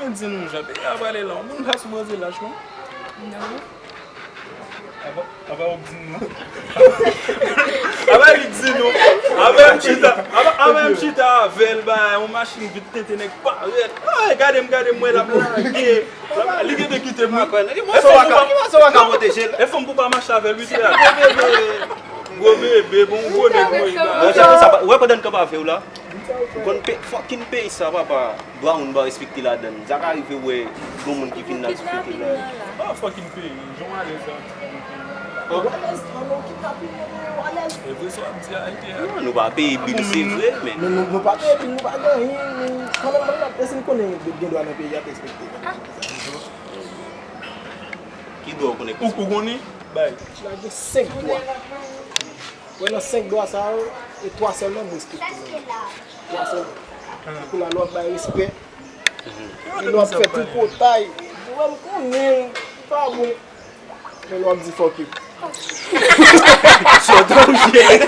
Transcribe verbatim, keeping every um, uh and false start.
Di nou, jan peyi a prale la, yon moun pa sipoze lach, non? Non. Apa, apa w di nou? Apa li di nou? Apa m chita, apa, apa m chita avè l, ba, yon machin vit tenten nèg parèt. Ay, gade m, gade m, wè l ap lage. Li gen de kite m. Mwen kwè nan li, mwen se waka, mwen se waka pwoteje l. E fanm pou pa mache avè l, wi, se la. Gwo bebe, gwo bebe, bon, gwo nèg, mwen, ba. Mwen, sa, sa, wè pandan n kanpe avè w la, ou konn pe, fucking peyi sa, papa. Dwa moun pa respekte ladan l. Sa ka rive wè gon moun ki vin nan difikilte la. Ah, fucking peyi, jan w alèz la. Ou alèz, an nou ki ka pi move, ou alèz. E vre sa w ap di a, e te a. Non, nou pa peye bil, se vre, men. Men nou, nou pa peye bil, nou pa gen anyen, men kanmenm, kanmenm, èske n konnen gen dwa nan peyi a te respekte? Ki dwa w konnen? Ou, ou konnen? Bay. La gen senk dwa. Wè nan senk dwa sa yo, e twa sèlman m respekte nan yo. Twa sèlman. Tankou la lè w ap bay respè, e lè w ap fè tripotay, ou wè m konnen, pa bon. Men lè w ap di fuck you. Sòt an ou jere.